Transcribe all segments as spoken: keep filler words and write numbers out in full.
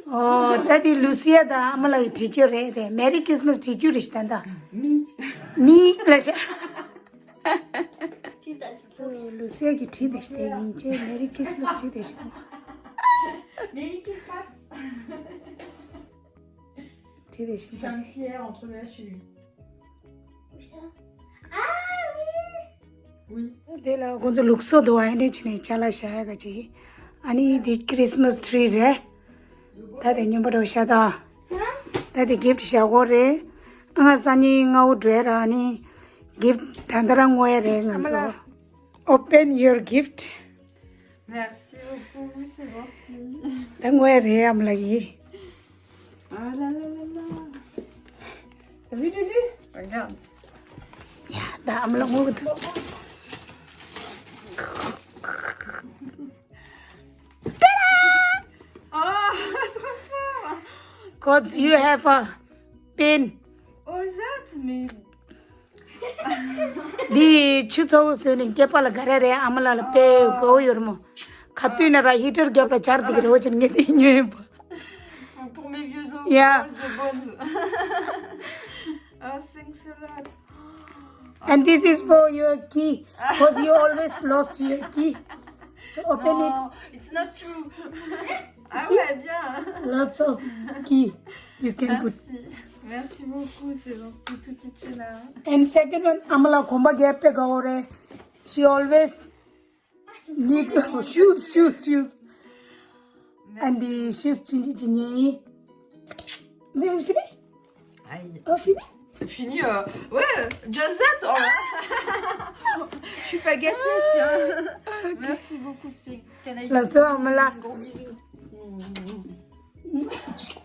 ཨོ། ད་དེ་ལུ་སི་ཡ་དང་ཨ་མ་ལགས་ཀྱིས་བྲིས་རྒྱུ་རེད་དེ། Merry Christmas བྲིས་རྒྱུ་རེད་ཤག་ད་ལྟ། མི། མི་ལ་ཤ། ལུ་སི་ཡ་གིས་བྲིས་དེ་ཤག་དེ་སྙིང་རྗེ། Merry Christmas བྲིས་དེ་ཤག Merry Christmas. བྲིས་དེ་ཤག J'ai un petit air entre le H et le U. Oui. དེ་ལ་ཁོང་ཚོ་ལུགས་སྲོལ་འདུག་ཨ་ནི་ཅི་ནས་ཅ་ལག་བཞག་ཡ་ག་ཅིག་ཨ་ནི་དེ་Christmas tree རེད། ད་དེ་སྨྱོན་པ་འགྲོ་ཤ་ད། ད་དེ་gift བཞག་གོ་རེད། ཨ་ང་སང་ཉིན་སྔ་བོ་འགྲོ་ཡ་ར་ཨ་ནི་gift ད་ལྟ་རང་ངོ་ཡ་རེད་ང་ཚོ། Open your gift. Merci beaucoup, c'est gentil. ད་ངོ་ཡ་རེད་ཨ་མ་ལགས་ཡིན། Ah là là là là. T'as vu, Lulu? Regarde. ཡ་ད་ཨ་མ་ལགས་ངོ་གི་འདུག Oh, trop fort. Cause you have a pen. All that, mais འདི་ཆུ་ཚ་བོ་བཟོས་ནས་སྐྱེས་པ་ལ་ག་རེ་རེད། ཨ་མ་ལགས་ལ་དཔེ་དགའ་བོ་ཡོད་རེད་མོ། ག་དུས་ན་ར་heater རྒྱབ་ལ་ཇར་འདི་གི་རེ་བ་ཅན་ངས་དེ་ཉོས་ཡིན་པ། Pour mes vieux os, Yeah. Old bones. Ah, thanks a lot. And this is for your key, because you always lost your key. So open it. No, it's not true. Ah See? Ouais, bien. Lots of key you can put. Merci. Merci beaucoup, c'est gentil, tout est là. And second one, ཨ་མ་ལགས་གོམ་པ་རྒྱག་དཔེ་དགའ་བོ་རེད། She always need shoes, shoes, shoes. And the shoes, ཅི་ཅི་ཅི་ཉེ། This is finish? Aïe. Oh, finish? Fini, euh, ouais, just that, oh. Je suis pas gâtée, tiens. Merci beaucoup, Tig. Can I La sœur, ཨ་མ་ལགས། Gros bisous.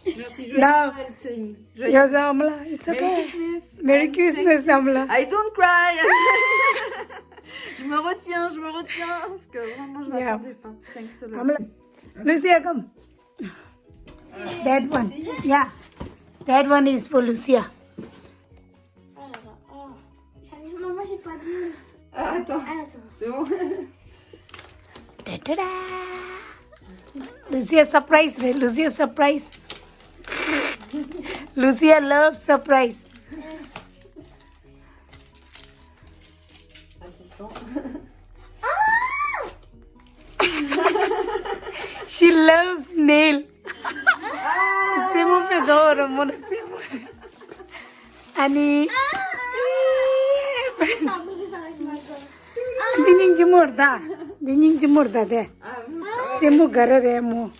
Merci, joyeux No. Noël, Tig. Joyeux Yes, ཨ་མ་ལགས། It's Merry okay. Christmas. Merry And Christmas, thank you. ཨ་མ་ལགས། I don't cry. Je me retiens, je me retiens, parce que vraiment, je Yeah. m'attendais pas. Thanks a lot. ཨ་མ་ལགས། Lucia, come. That one. Yeah. That one is for Lucia. Ah, ah. Maman, j'ai pas de mots. Ah, attends. Ah, c'est bon. C'est bon. Ta-ta-da! Lucia surprise, right? Lucia surprise. Lucia love surprise. Assistant. She loves nail. C'est mon fait d'or, mon c'est moi. Annie. འདི་སྙིང་རྗེ་མོ་རེད་ད། འདི་སྙིང་རྗེ་མོ་རེད་ད་དེ། སེན་མོ་ག་རེ་རེད་མོ།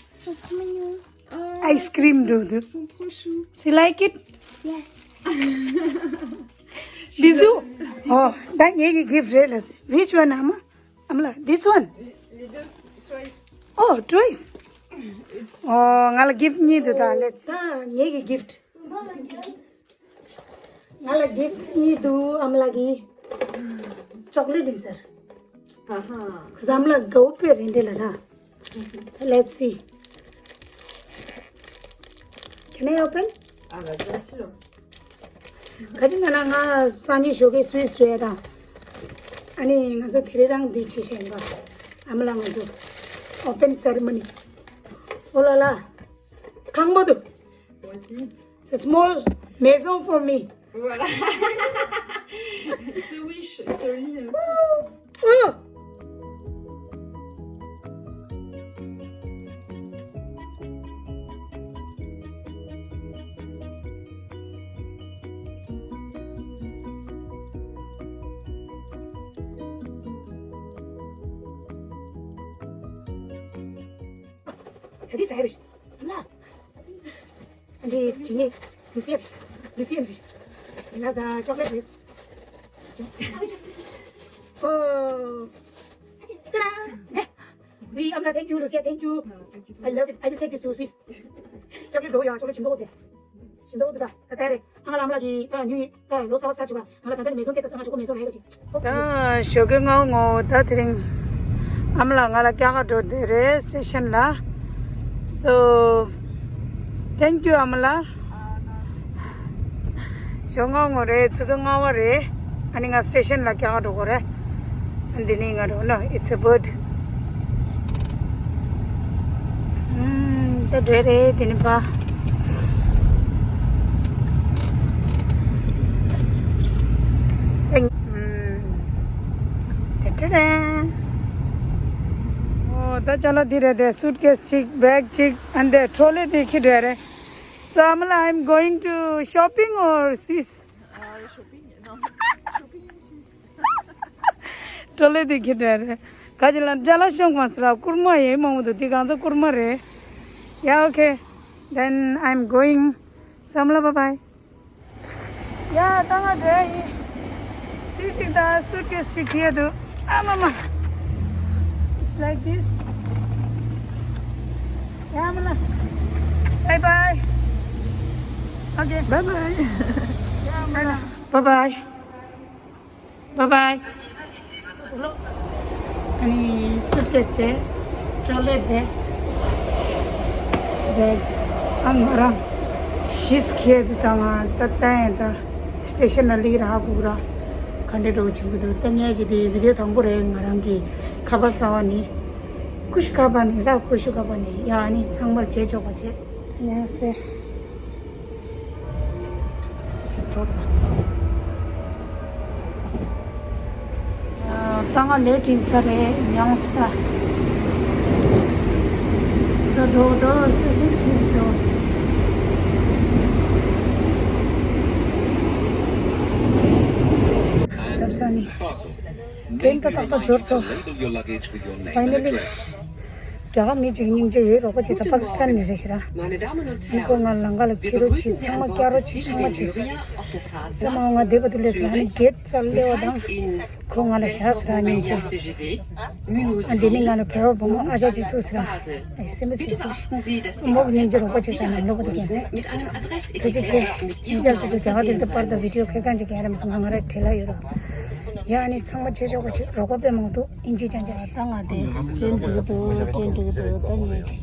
Ice cream འདུག་འདུག Ils sont trop choux. You like it? Yes. Bisous. Oh, ད་ངེད་ཀྱི་gift རེད་ལ། Which one, ཨ་མ། ཨ་མ་ལགས། This one. Les deux, twice. Oh, twice. It's Oh, ང་ལ་gift གཉིས་འདུག་ད། Let's. ད་ངེད་ཀྱི་gift. ང་ལ་gift གཉིས་འདུག་ཨ་མ་ལགས་ཀྱི་chocolate ཡིན་ཟེར། ཨ་ཧ། ཁོ་ཚོ་ཨ་མ་ལགས་དགའ་བོ་དཔེ་རེད་འདྲ་ལ་ད། Let's see. Can I open? Ah bah bien sûr. ག་ཅི་ན་ན་ང་སང་ཉིན་ཞོགས་ཀས་Swiss འགྲོ་ཡ་དང་། ཨ་ནི་ང་ཚོ་དེ་རིང་རང་འདི་བྱེད་བཞིན་པ། ཨ་མ་ལགས་ང་ཚོ་open ceremony. Oh là là. ཁང་པ་འདུག What is it? It's a small maison for me. Voilà. It's a wish. It's a real. Oh. This Irish. ཨ་འདི་ཇི་ནི། Lucia། Lucia། Another chocolate, please. Oh. Ta-da! We, Amla, thank you, Lucia, thank you. I love it. I will take this to Swiss. Chocolate go, yeah, chocolate ཆེན་པོ་འདུག་ཆེན་པོ་འདུག་ད་ད་ལྟ་རེད། ཨ་ང་ལ་ཨ་མ་ལགས་ཀྱིས་ད་ཉུ་ཡི་ད་ལོ་གསར་པ་སྟར་བྱུང་བ། ང་ལ་ད་ལྟ་ནས་མེ་ཟོན་སྐད་ཆ་ས་ང་ཞོགས་པ་མེ་ཟོན་རེད་ག་ཅིག་ད་ཞོགས་ཀའི་སྔ་བོ་ངོ་ད་དེ་རིང་ཨ་མ་ལགས་ང་ལ་སྐྱེལ་ག་འགྲོ་བསྡད་རེད་སི་ཊེ་ཤན་ལ། So thank you ཨ་མ་ལགས། ཞོགས་སྔ་བོ་ངོ་རེད། ཆུ་ཚོད་ལྔ་པ་རེད། ཨ་ནི་ང་སི་ཊེ་ཤན་ལ་སྐྱེལ་ག་འགྲོ་དགོས་རེད། ཨ་འདི་ནི་ང་འགྲོ་ནོ། It's a bird. ཨམ། ད་འགྲོ་རེད་དེ་ནི་པ། ཏེང་། ཨུམ། ཏེ་ཏེ་རེ། ཨོ་ད་ཅ་ལག་འདི་རེད་དེ། སུཊ་ཀེས་གཅིག་བེག་གཅིག་ཨན་དེ་ཊོ་ལེ་དེ་ཁྱེར་འགྲོ་རེད། So Amala, I'm going to shopping or Swiss? Uh, shopping? No, shopping in Swiss. ཊོ་ལེ་དེ་ཁྱེར་འགྲོ་རེད། ག་ཅི་ལ་ཅ་ལག་ཤོང་མ་སི་ར། ཀུར་མ་ཡེ་མང་པོ་འདུག་དེ་གང་ཚོ་ཀུར་མ་རེད། Yeah, okay. Then I'm going. So Amala, bye bye. Yeah, ད་ང་འགྲོ་ཡ་ཡིན། དེ་ཅིག་དང་སུཊ་ཀེས་ཅིག་ཁྱེར་འདུག་ཨ་མ་མ། It's like this. Yeah, Amala. Bye bye. Okay. Bye bye. Yeah, Amala. Bye bye. Bye bye. ཨ་ནི་སུཊ་ཀེས་དེ། ཊོ་ལེ་དེ། བེག་ཨ་ང་རང་ཤིས་ཁེ་དེ་དང་ད་ལྟ་ཡང་ད་སི་ཊེ་ཤན་ལ་ལིག་ར་ཧ་གུག་ར་ག་འདྲ་འགྲོ་བྱེད་ཀྱི་འདུག་ད་ངས་ཀྱི་དེ་བི་ཌི་ཡོ་དང་པོ་རེད། ང་རང་གི་ཁ་པར་གསར་པ་ནི། ཀུ་ཤུ་ཁ་པར་ནི་ར། ཀུ་ཤུ་ཁ་པར་ནི་ཡ། ཨ་ནི་ཚང་མར་བྱེད་ཆོག་པ་བྱེད། ཡ་སྟེ། ད་ང་ལེ་ཊི་ཡིན་ས་རེད། མྱོང་སྟ། ད་འགྲོ་འགྲོ་སྟེ་ཤིག་ཤིས་འགྲོ། ད་ཚ་ནི། ཊེན་ད་ཏག་ཏག་འབྱོར་སོང་། ཕའི་ནལ་ལི། རྒྱ་གར་མི་གཅིག་སྙིང་རྗེ་ཡོད། རོགས་པ་བྱེད་ས་པ་ཀི་སི་ཐན་ནས་རེད་ཤག་ར། ཨ་ནི་ཁོ་ང་ལམ་ཁ་ལ་འཁྱེར་རོགས་བྱེད། ཚང་མ་བསྐྱར་རོགས་བྱེད། ཚང་མ་བྱེད། སེམས་མ་ང་བསྡད་པ་དེ་ལས་ཟེར། ཨ་ནི་གེ་ཊི་རྩར་སླེབས་པ་དང་ཁོ་ང་ལ་བཞག་ཟེར། ཨ་སྙིང་རྗེ། ཨ་འདི་ནི་ང་ལ་བོད་པ་བུ་མོ་ཨ་ཅག་ཅིག་ཐུག་ཟེར། ཨ་སེམས་པ་སེམས་པ་མོ་གི་སྙིང་རྗེ། རོགས་པ་བྱེད་ས་ནང་ལོགས་པ་དེ་ཀྱང་ཐུགས་རྗེ་ཆེ། ཉེ་ཆར་དུ་ཅིག་རྒྱ་གར་དེ་འདྲ་པར་དང་བི་ཌི་ཡོ་ཁྱེད་རང་ཅིག་ག་རེ་མི་སོང་། ང་ང་ར་བྲེལ་ལ་ཡོད་ར། ཡ་ཨ་ནི་ཚང་མ་བྱེད་ཆོག་པ་བྱེད། རོགས་པ་དཔེ་མང་འདུག་ཨིན་ཇི་ཅང་ཅང་ཞིག་ད་ང་དེ་ཅན་འགྲིག་འདུག་ཅན་འགྲིག་འདུག་ད་ཉལ་གི།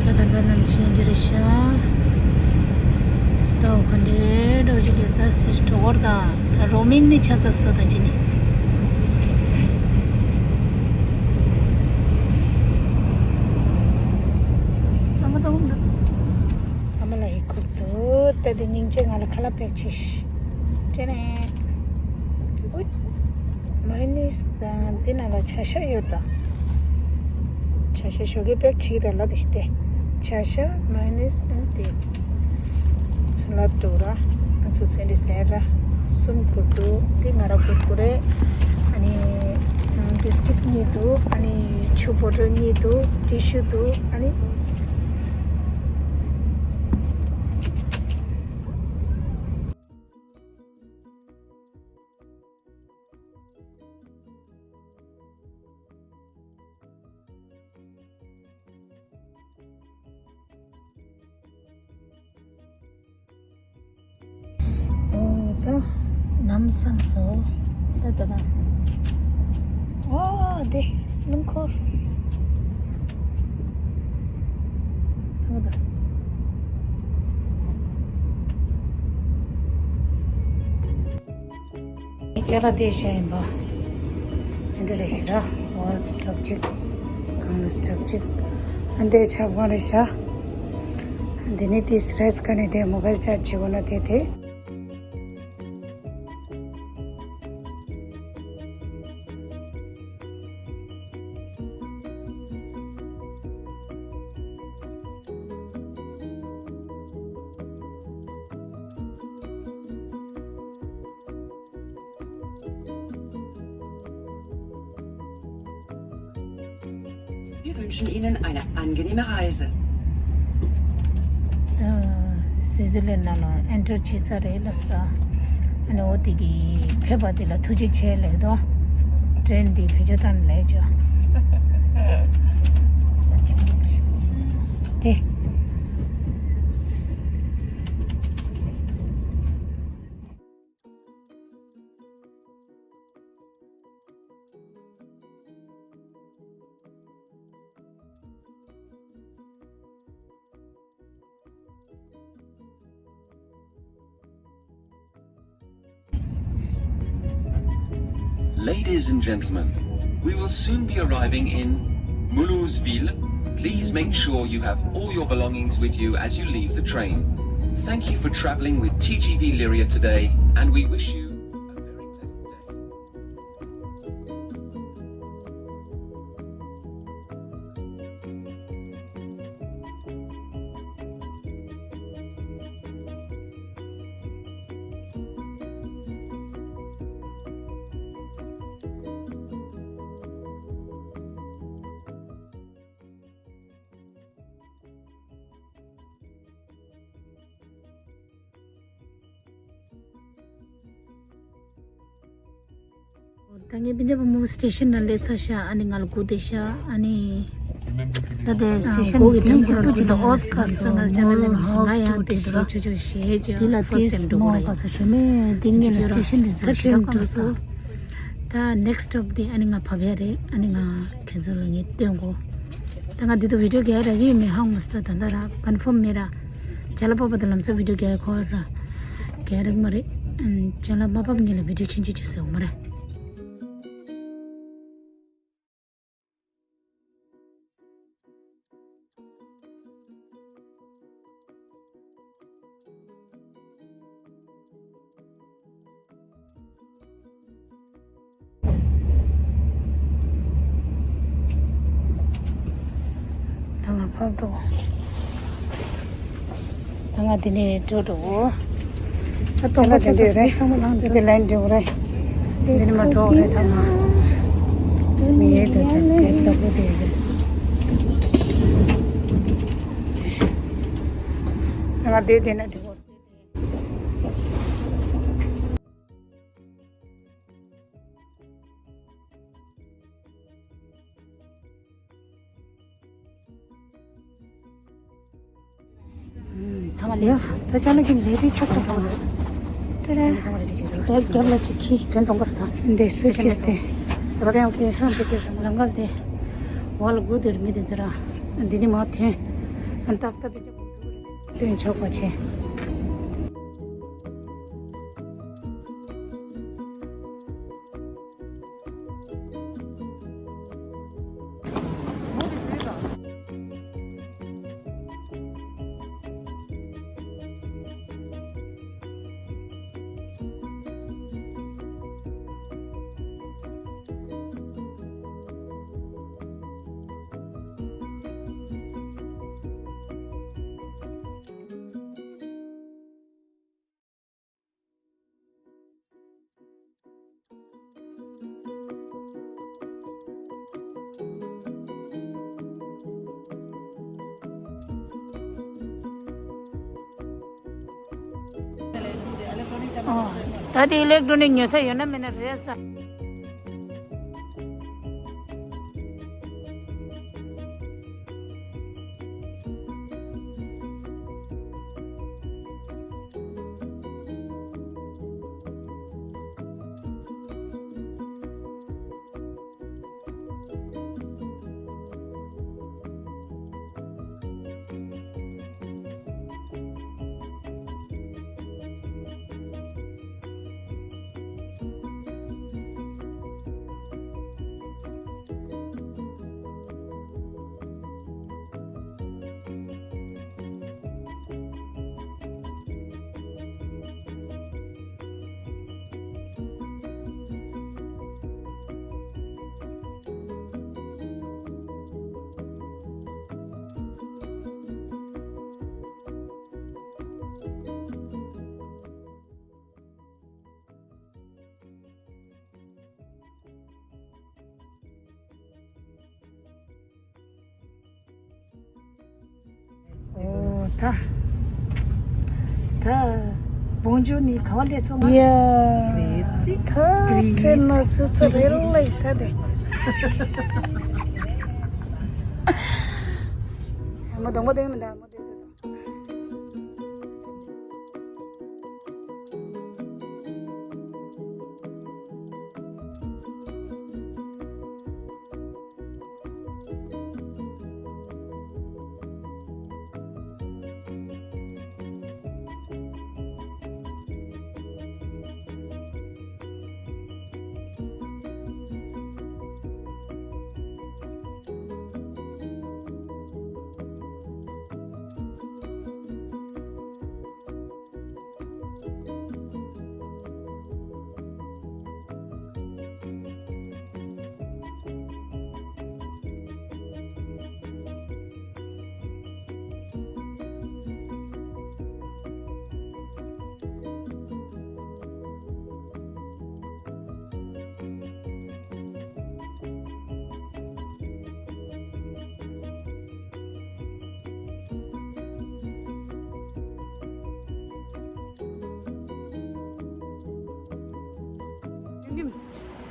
ད་ད་ད་ནམ་ཕྱེད་འདི་རེད་ཤག་ད་འོ་ག་འདྲའི་འགྲོ་ཅི་འདྲ། ད་སུས་འགྲོ་གོར་ད། ད་རོ་མིང་ནི་ཆ་ཚ་ས་ད་ཅི་ནི། ཚང་མ་ད་འོང་ད། ཨ་མ་ལགས་ཡི་ཁུག་ཏུ་ད་དེ་སྙིང་རྗེ་ང་ལ་ཁ་ལག་པེག་བྱས་ཤིག་ཅེ་ནེ། ཨུད། མ་ཡོ་ནེས་དང་འདི་ནང་ལ་བྱ་ཤ་ཡོད་ད། བྱ་ཤ་ཞོགས་ཀས་པེག་བྱས་ད་ལ་དེ་སྟེ། བྱ་ཤ་མ་ཡོ་ནེས་ཨན་དེ། སལ་ཌི་འདུག་ར། ང་ཚོ་ཚན་རིག་ཟས་ར། གསུམ་བསྐུར་འདུག་འདི་ང་ར་བསྐུར་དགོས་རེད། ཨ་ནི་བིས་ཀིཊ་གཉིས་འདུག་ཨ་ནི་ཆུ་བོ་ཊལ་གཉིས་འདུག་ཊི་ཤུ་འདུག་ཨ་ནི། ཨོ་ད་ནམ་སངས་སོ། ད་ད་ད། ཨོ་དེ་རླངས་འཁོར། ད་ད། ཅ་ལག་དེ་བཞག་ཡིན་པ། འདི་འདྲ་རེད་ཤག་ར། ཝོལ་ཊོབ་གཅིག་ཁང་ཊོབ་གཅིག་ཨ་འདི་ཆབ་ཁང་རེད་ཤག་འདི་ནི་དེ་སི་རེས་ཀ་ནས་དེ་མོ་བེལ་ཅར་ཇི་བྱེད་དགོས་ན་དེ་དེ། Wir wünschen Ihnen eine angenehme Reise. ཨ། སུའི་ཛར་ལན་ནང་ལ་ཨེན་ཊར་བྱེད་ས་རེད་ལབ་སོང་། ཨ་ནི་འོ་དེ་གི་ཕེབས་པ་དེ་ལ་ཐུགས་རྗེ་ཆེ་ལབ་དོ། ཊེན་འདི་བེད་སྤྱོད་བཏང་ལས་ཆོག་དེ། Ladies and gentlemen, we will soon be arriving in Mulhouse-Ville. Please make sure you have all your belongings with you as you leave the train. Thank you for traveling with T G V Lyria today, and we wish you a very pleasant day. ད་ངས་པིན་ཇབ་མོ་སི་ཊེ་ཤན་ནང་སླེབས་ཚར་ཤག་ཨ་ནི་ང་ལ་སྒུག་བསྡད་ཤག་ཨ་ནི་ད་ལྟའི་སི་ཊེ་ཤན་སྒུག་གི་དེ་ཆེན་པོ་ཅིག་ལ་ཨོ་སི་ཀར་སོང་ང་ལ་ཅ་ལ་ལ་ང་ཡང་དེ་ཞེ་ཆོ་ཆོ་ཞེ་ཆོ་ཕར་སི་ཊེམ་འགྲོ་གི་རེད། ད་ཁྱོད་འགྲོ་སོང་། ད་ནེག་སི་ཊོབ་དེ་ཨ་ནི་ང་བབས་ཡ་རེད། ཨ་ནི་ང་ཁྱོད་ཚོ་ལ་ངས་སྟོན་གོ། ད་ང་འདི་དུ་བི་ཌི་ཡོ་རྒྱག་ཡ་རག་གི་ཡོད་མེད་ཧ་གོ་མ་སོང་། ད་ད་ལྟ་ར་ཀོན་ཕོམ་མེད་ར། ཇ་ལ་པ་པ་དང་ལམ་སང་བི་ཌི་ཡོ་རྒྱག་ཡ་ཁོ་ར། རྒྱག་ཡ་རག་མ་རེད། ཇ་ལ་པ་པ་ངེད་ལ་བི་ཌི་ཡོ་ཆུང་ཆུང་ཅིག་བཟོ་མ་རེད། ད་ང་ཕར་འགྲོ། ད་ང་འདི་ནས་འགྲོ་འགྲོ། ད་སྟོང་པ་དེ་འདྲ་རེད། ཚང་མ་ལངས་འདི་ལན་འགྲོ་རེད། འདི་ནས་མ་འགྲོ་རེད་ད་ང་། མི་ཡས་དེ་དེ་དེ་ལྟ་བུ་དེ་རེད། ང་བསྡད་བསྡད་ན་འགྲིག་གོ། ད་ང་ལས། ད་ཅ་ལག་གི་ལས་རིགས་ཆགས་ཚར་ད། ད་ར། རྒྱབ་རྒྱབ་ལ་ཅིག་ཁྱི། དྲན་གཏོང་གར་ད། འདི་སུ་ཁེས་ཏེ། རོ་རེ་ཡང་ཁྱི་ཧ་ཅིག་ཁྱི་ལམ་ཁ་དེ། བ་ལ་སྒུག་དེར་མི་དེ་ཚོ་ར། འདི་ནི་མ་ཐོན། ཏག་ཏག་དེ་ཅག་སྟོན་ཆོག་པ་བྱས། ད་དེ་ཨི་ལེག་ཊོ་ནིག་ཉོ་ས་ཡོད་ན་མེད་ན་རེད་ས། ཨོ་ད། ད། བོང་ཇོ་ནི་ག་བ་ལས་སོང་ང་། ཡ། ད་ཁྲེན་ན་ཙི་ཙི་རེད་ལ་ཡི་ད་དེ། མོ་གདོང་པ་དེ་མི་འདའ་མོ་དེ་དེ་དང་།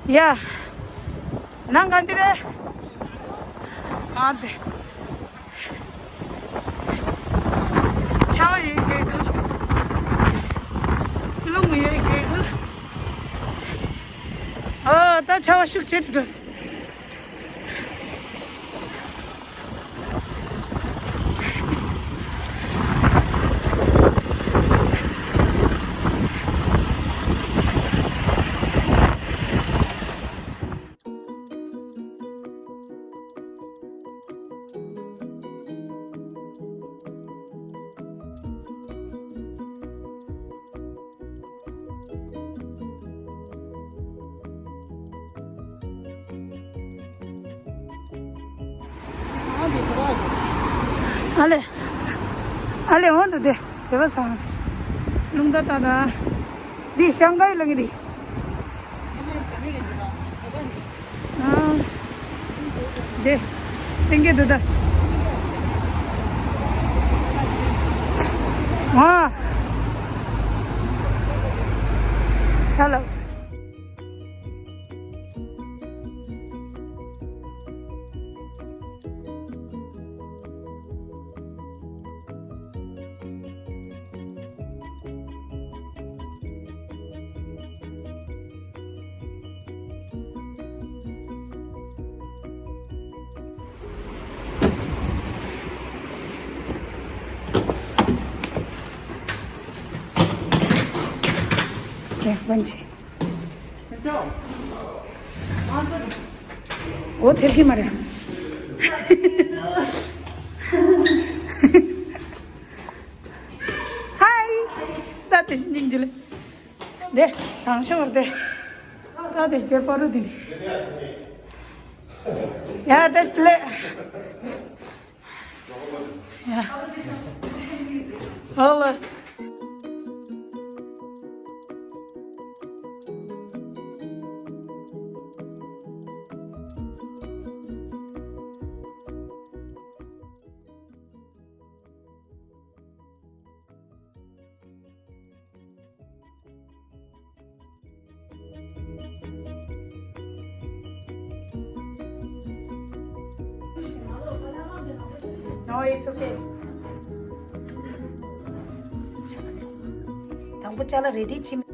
ཡ། ནང་ག་འདི་རེད། ཨ་དེ། ཆར་པ་ཡོད་གི་འདུག་རླུང་ཡོད་གི་འདུག་ཨ་ད་ཆར་པ་ཤུགས་ཆེ་འགྲོ། ཨ་ལེ། ཨ་ལེ་འོང་དུ་དེ་དེ་བ་སང་། རླུང་རྟ་ཏག་ཏག་འདི་ཤང་ཀའི་ལ་གི་རེད། ཨ། དེ། སེང་གེ་འདི་ད། ཨ། ཧ་ལོ། འགྲིག་པ་ཅི། འོ་ཐེབས་ཀྱི་མ་རེད། ཧའི། ད་དེ་སྙིང་རྗེ་ལེ། དེ་དང་ཤོར་དེ། ད་དེ་དེ་པ་རུ་དེ། ཡ་བཀྲ་ཤིས་བདེ་ལེགས། ཡ། ཨོ་ལགས། No, it's okay. དང་པོ་ཅ་ལག་རེ་ཌི་བྱེད།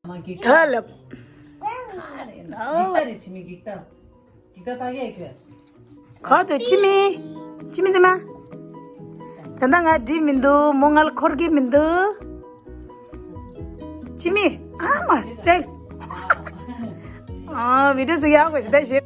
མ་གི་ད་ལབ། ཁ་རེ་ན། འགྱིག་ཐག་རེ་བྱེད་མི་འགྱིག་ཐག་འགྱིག་ཐག་ལྟ་གས་ཁྱོད། ག་དུ་ཅི་མི། ཅི་མི་ཟེར་མ། ད་ལྟ་ང་འགྲིག་མི་འདུག་མོ་ང་ལ་འཁོར་གི་མི་འདུག་ཅི་མི། ཨ་མ་སི་ཊེལ། ཨ་བི་ཌི་ཡོ་ཟིག་ཡག་པོ་ཞིག་ད་ཞེ།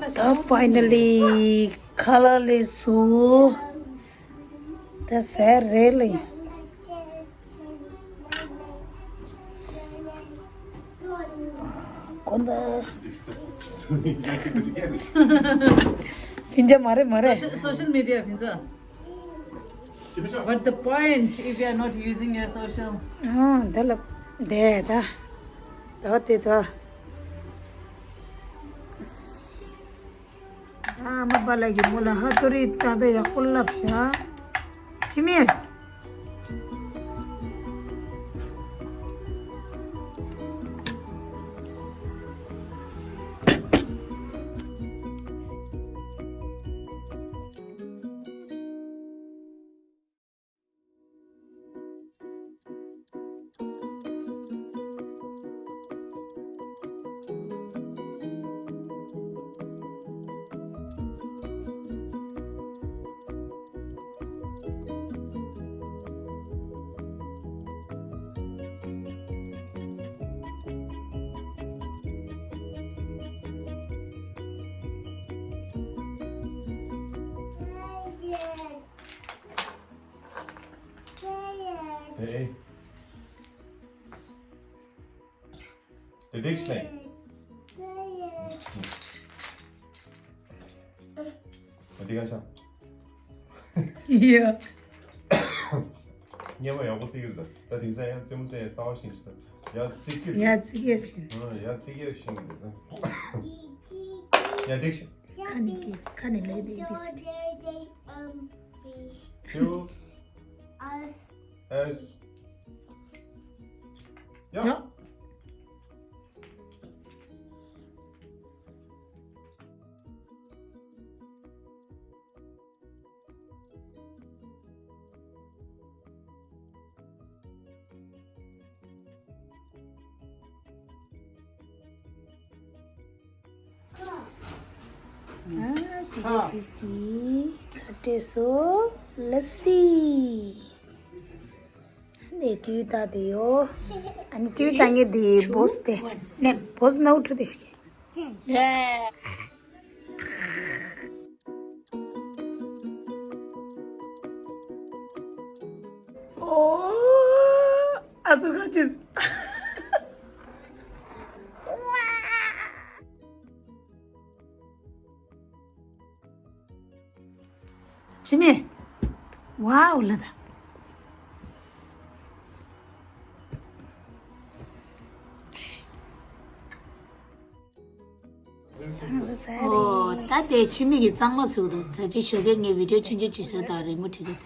ད་ཕའི་ནལ་ལི་ཁ་ལག་ལས་སུ་ད་ཟེར་རེད་ལེ། གོ་འདའ། ཕིན་ཇ་མ་རེད་མ་རེད། Social, social media ཕིན་ཇ། What's the point if you are not using your social? ཨ་ད་ལ་དེ་ད་ད་དེ་ད། ཨ་མ་པ་ལ་གི་མོ་ལ་ཧ་ཏོ་རི་ད་ད་ཡག་པོ་ལབ་ཤ། ཅི་མེད། Hey. Hey. Did you explain? What do you guys have? Yeah. ཉེ་བ་ཡག་པོ་བརྩི་གི་རེད་ད། ད་དེང་སང་ཡང་རྩེད་མོ་རྩེ་ཡ་གསར་བ་ཤེས་ཤིག་ད། ཡ་རྩེ་གི་རེད། ཡ་རྩེ་གི་ཤེས། ཨ་ཡ་རྩེ་གི་ཤེས་གི་རེད་ད། ཡ་འགྲིག་ཤག་ཁ་ནས་ཀྱི་ཁ་ནས་ལས་དེ་ཡི་གི། Q S ཡ། ཡ། ཨ་ཅི་ཅི་ཅི་ཅི་ཁ་ཏྲེ་སོ་ལ་སི། ནས་ཊི་ཝི་ལྟ་དེ་ཡོ། ཨ་ནི་ཊི་ཝི་ལྟ་ངེས་དེ་བོས་ཏེ། བོས་ནའུ་ཁྲུ་དེ་ཤི། ཨོ། ཨ་ཚོ་ཁ་ཅིག་ཅི་མེད། ཝའོ་ལ་ད། ཨོ་ད་དེ་ཕྱི་མིག་གི་གཙང་མ་ཟུག་འདུག་ད་ཅི་ཞོགས་ཀས་ངས་བི་ཌིའོ་ཆུང་ཆུང་ཅིག་བཟོས་དང་རི་མོ་བྲིས་གི་འདུག་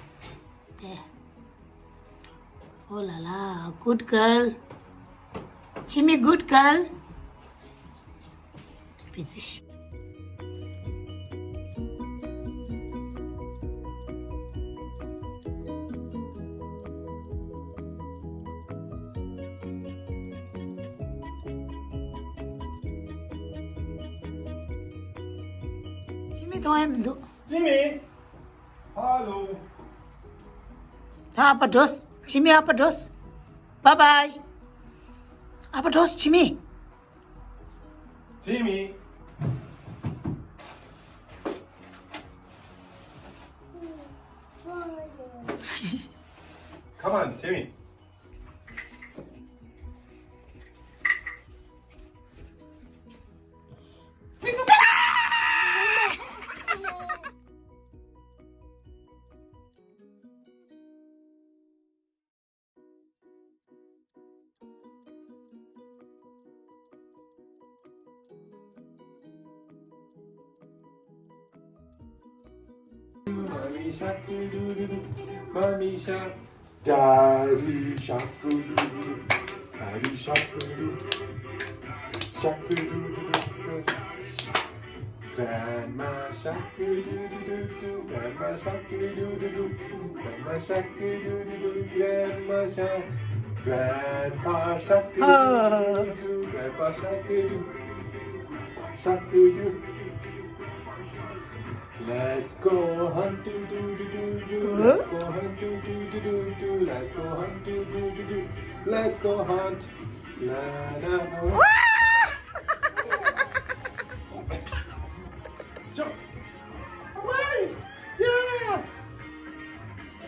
དེ། ཨོ་ལ་ལ། Good girl. ཕྱི་མིག་good girl. བི་ཛི་ཤི། ཅི་མི་གཏོང་ཡ་མི་འདུག་ཅི་མི། ཧ་ལོ། ད་ཨ་ཕ་འགྲོས། ཅི་མི་ཨ་ཕ་འགྲོས། Bye bye. ཨ་ཕ་འགྲོས་ཅི་མི། Jimmy. Come on, Jimmy. Mommy shark doo doo doo doo. Mommy shark. Daddy shark doo doo doo doo. Daddy shark doo doo. Shark doo doo doo doo. Grandma shark doo doo doo doo. Grandma shark doo doo doo doo. Grandma shark doo doo doo doo. Grandma shark. Grandpa shark doo doo doo doo. Grandpa shark doo doo. Shark doo doo. Let's go hunt, do do do do do. Let's go hunt, do do do do do. Let's go hunt, do do do do. Let's go hunt. La la la. Jump. Away. Yeah.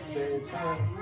Say time.